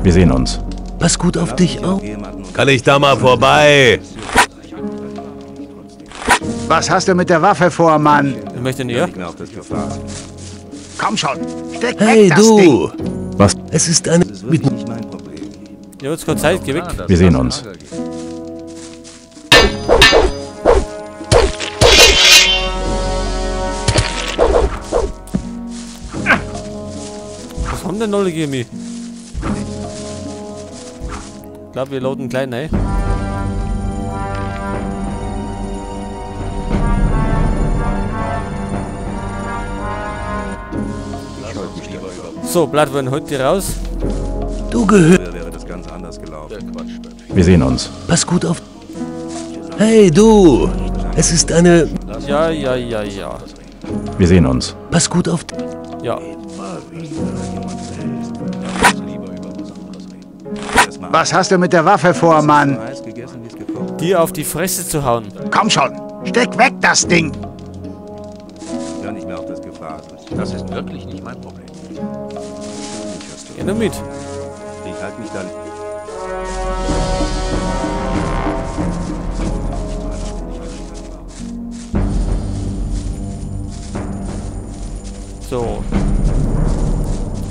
Wir sehen uns. Pass gut auf dich auf. Kann ich da mal vorbei? Was hast du mit der Waffe vor, Mann? Ich möchte näher. Komm schon, steck hey, weg das du. Ding. Was? Es ist eine... Das ist wirklich nicht mein Problem. Ja, jetzt keine Zeit, geh weg. Wir sehen uns. Was haben denn alle gegen mich? Ich glaube, wir laden klein rein. So, Blattwein holt die raus. Du gehörst. Wäre das ganz anders gelaufen. Wir sehen uns. Pass gut auf. Hey, du! Es ist eine... Ja, ja, ja, ja. Wir sehen uns. Pass gut auf. Ja. Was hast du mit der Waffe vor, Mann? Dir auf die Fresse zu hauen. Komm schon, steck weg das Ding! Ja, nicht mehr auf das Gefasel. Das ist wirklich nicht mein Problem. Geh nur mit. Ich halte mich da. So.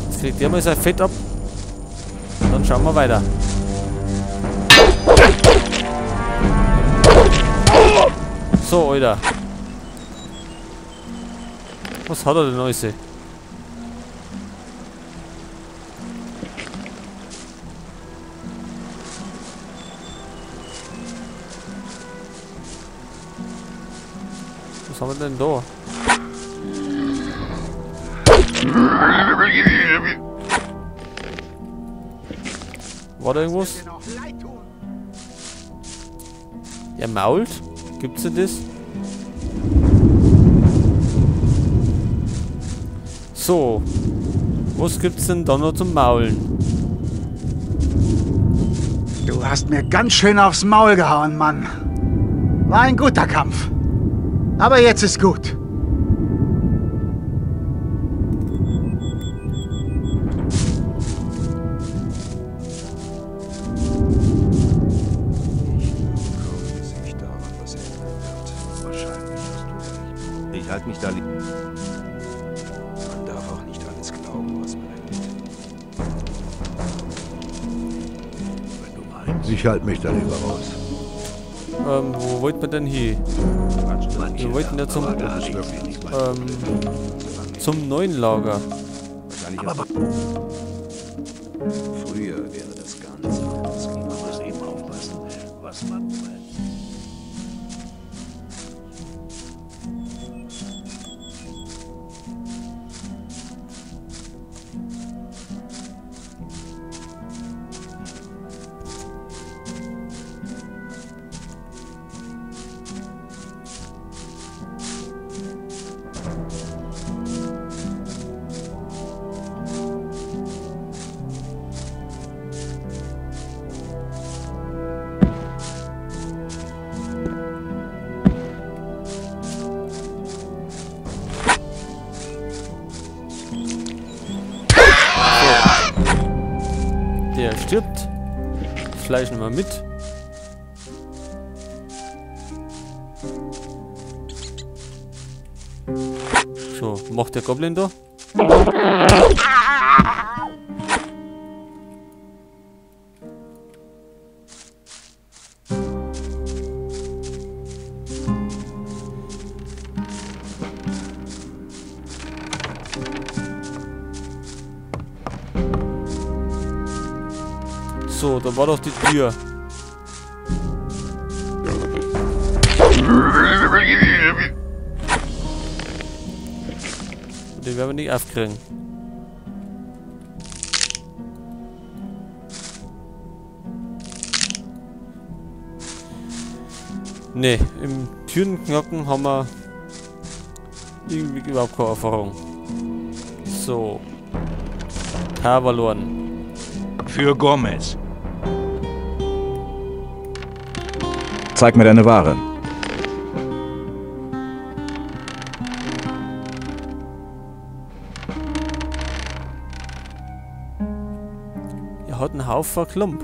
Jetzt kriegt der mal sein Fett ab. Dann schauen wir weiter. So, Alter. Was hat er denn alles? Was haben wir denn da? War da irgendwas? Er mault? Gibt's denn das? So. Was gibt's denn da noch zum Maulen? Du hast mir ganz schön aufs Maul gehauen, Mann. War ein guter Kampf. Aber jetzt ist gut. Ich daran was ändern wird. Wahrscheinlich hast du recht. Ich halte mich da. Man darf auch nicht alles glauben, was man erlebt. Wenn du meinst. Ich halte mich da lieber raus. Wo wollten wir denn hin? Wir wollten ja zum, zum neuen Lager. Aber früher wäre das ganz anders. Man muss eben aufpassen, was man meint. Der stirbt. Das Fleisch nehmen wir mit. So, macht der Goblin da? So, da war doch die Tür. Den werden wir nicht aufkriegen. Ne, im Türenknacken haben wir irgendwie überhaupt keine Erfahrung. So. Tavalorn. Für Gomez. Zeig mir deine Ware. Ja, Der hat einen Haufen Klump.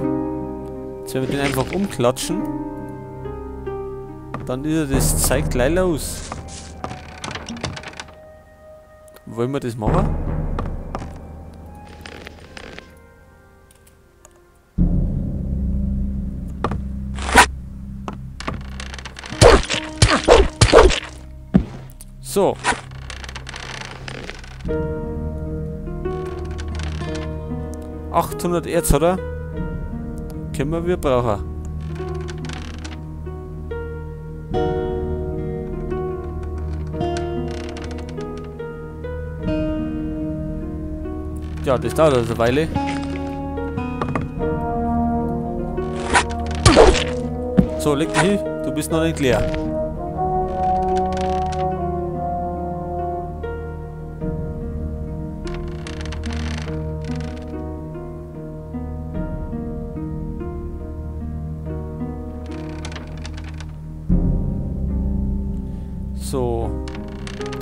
Jetzt werden wir den einfach umklatschen. Dann ist er das Zeug gleich los. Wollen wir das machen? So. 800 Erz, oder? Können wir brauchen. Ja, das dauert also eine Weile. So, leg dich hin, du bist noch nicht leer. So,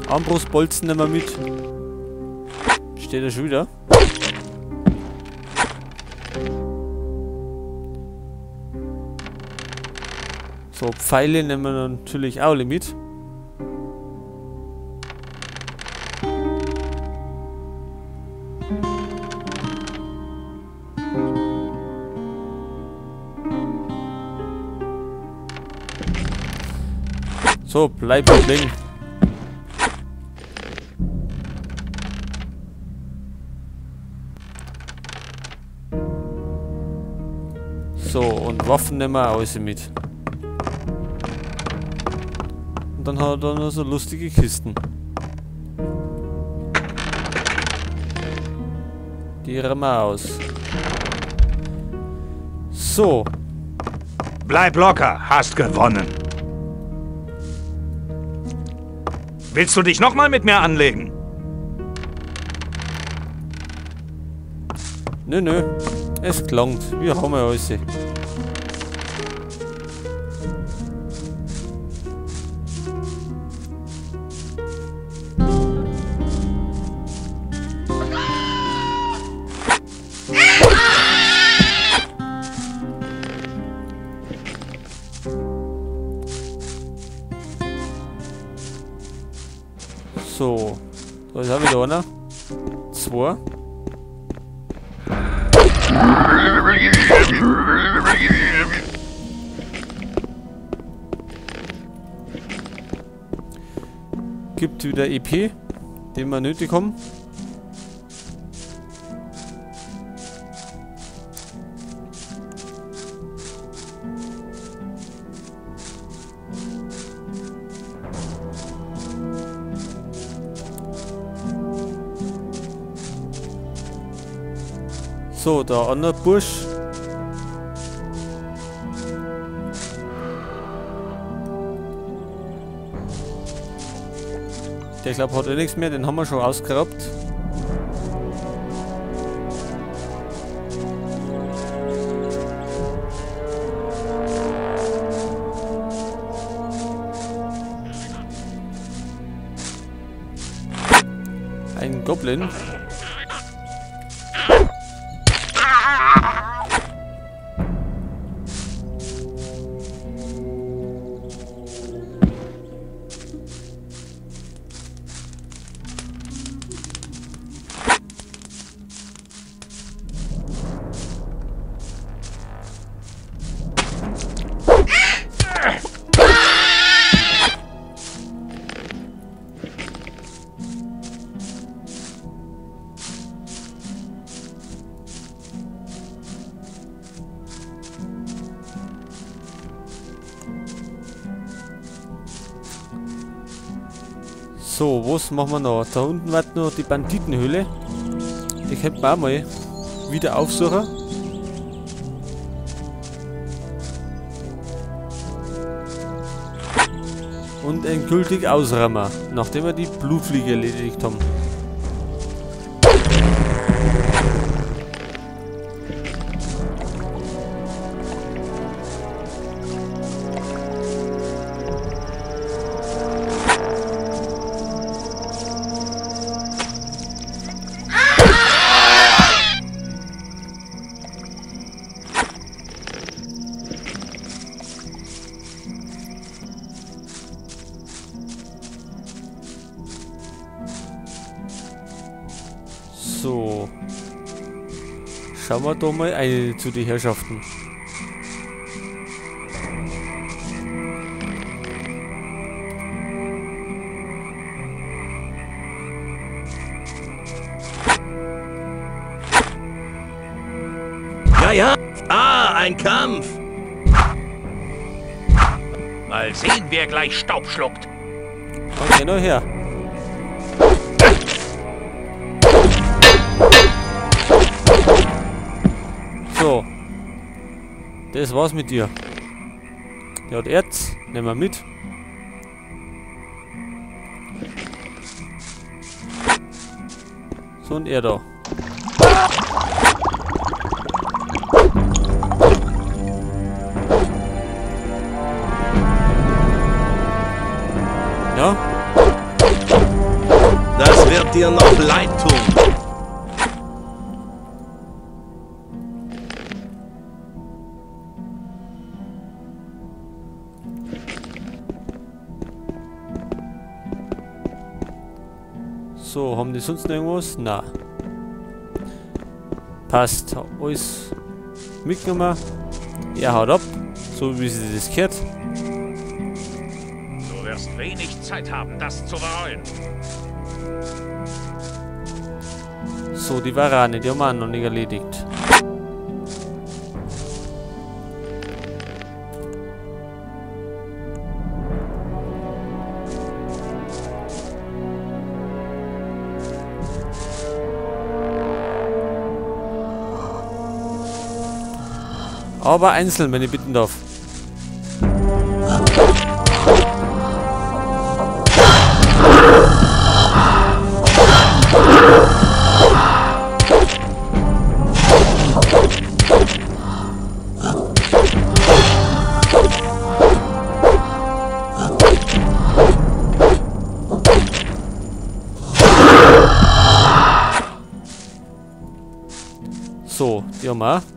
Armbrustbolzen nehmen wir mit. Steht er schon wieder. So, Pfeile nehmen wir natürlich auch alle mit. So, bleib liegen. So, und Waffen nehmen wir auch alles mit. Und dann hat er da noch so lustige Kisten. Die rammen wir aus. So. Bleib locker, hast gewonnen. Willst du dich nochmal mit mir anlegen? Nö, nö. Es klangt. Wir haben ja alles. So, da ist auch wieder einer. Zwei. Gibt wieder EP, den wir nötig haben. So, der andere Bursch. Der, glaube, hat eh nichts mehr, den haben wir schon ausgeraubt. Ein Goblin. So, was machen wir noch? Da unten war noch die Banditenhöhle. Die könnten wir auch mal wieder aufsuchen. Und endgültig ausräumen, nachdem wir die Blutfliege erledigt haben. So. Schauen wir doch mal eine zu den Herrschaften. Ja, ja. Ah, ein Kampf. Mal sehen, wer gleich Staub schluckt. Okay, nur her. So. Das war's mit dir. Der hat Erz. Nehmen wir mit. So, und er da. Ja? Das wird dir noch leid tun. So, haben die sonst noch irgendwas? Na. Passt. Alles mitgenommen. Er haut ab. So wie sie das gehört. Du wirst wenig Zeit haben, das zu bereuen. So, die Warane, die haben wir auch noch nicht erledigt. Aber einzeln, wenn ich bitten darf. So, die haben wir auch.